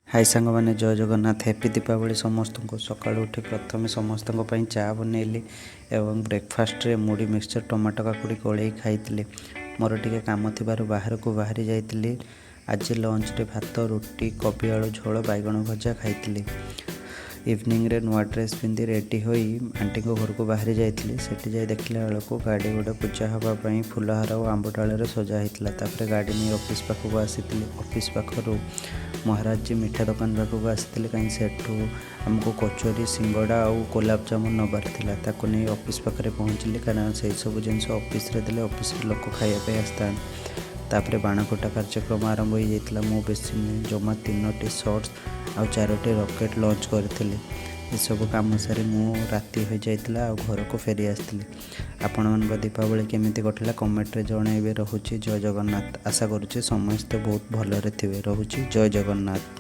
High ସାଙ୍ଗମାନେ, ଜୟ Jagannath. Happy Deepavali ସମସ୍ତଙ୍କୁ। ସକାଳୁ ଉଠି ପ୍ରଥମେ ସମସ୍ତଙ୍କ ପାଇଁ ଚା ବନେଇଲି ଏବଂ ବ୍ରେକଫାଷ୍ଟରେ ମୁଢ଼ି, ମିକ୍ସଚର୍, ଟମାଟୋ, କାକୁଡ଼ି ଗୋଳେଇ ଖାଇଥିଲି। ମୋର ଟିକେ କାମ ଥିବାରୁ ବାହାରକୁ ବାହାରି ଯାଇଥିଲି। ଆଜି ଲଞ୍ଚରେ ଭାତ, ରୁଟି, କୋବି ଆଳୁ ଝୋଳ, ବାଇଗଣ ଭଜା ଖାଇଥିଲି। ଇଭିନିଂରେ ନୂଆ ଡ୍ରେସ୍ ପିନ୍ଧି ରେଡ଼ି ହୋଇ ଆଣ୍ଟିଙ୍କ ଘରକୁ ବାହାରି ଯାଇଥିଲି। ସେଠି ଯାଇ ଦେଖିଲା ବେଳକୁ ଗାଡ଼ି ଗୋଟେ ପୂଜା ହେବା ପାଇଁ ଫୁଲହାର ଓ ଆମ୍ବ ଡାଳରେ ସଜା ହେଇଥିଲା। ତାପରେ ଗାଡ଼ି ନେଇ ଅଫିସ୍ ପାଖକୁ ଆସିଥିଲି। ଅଫିସ୍ ପାଖରୁ ମହାରାଜଜୀ ମିଠା ଦୋକାନ ପାଖକୁ ଆସିଥିଲି, କାହିଁକି ସେଠୁ ଆମକୁ କଚୋରି, ସିଙ୍ଗଡ଼ା ଆଉ ଗୋଲାପଜାମୁନ ନେବାର ଥିଲା। ତାକୁ ନେଇ ଅଫିସ୍ ପାଖରେ ପହଞ୍ଚିଲି, କାରଣ ସେଇ ସବୁ ଜିନିଷ ଅଫିସରେ ଦେଲେ ଅଫିସରେ ଲୋକ ଖାଇବା ପାଇଁ ଆସିଥାନ୍ତି। ତାପରେ ବାଣ ଫୁଟା କାର୍ଯ୍ୟକ୍ରମ ଆରମ୍ଭ ହୋଇଯାଇଥିଲା। ମୁଁ ବେଶୀ ନୁହେଁ, ଜମା ତିନୋଟି ସଟ୍ସ ଆଉ ଚାରୋଟି ରକେଟ୍ ଲଞ୍ଚ କରିଥିଲି। ଏସବୁ କାମ ସାରି ମୁଁ ରାତି ହୋଇଯାଇଥିଲା ଆଉ ଘରକୁ ଫେରି ଆସିଥିଲି। ଆପଣମାନଙ୍କ ଦୀପାବଳି କେମିତି କଟିଲା, କମେଣ୍ଟରେ ଜଣାଇବେ। ରହୁଛି, ଜୟ ଜଗନ୍ନାଥ। ଆଶା କରୁଛି ସମସ୍ତେ ବହୁତ ଭଲରେ ଥିବେ। ରହୁଛି, ଜୟ ଜଗନ୍ନାଥ।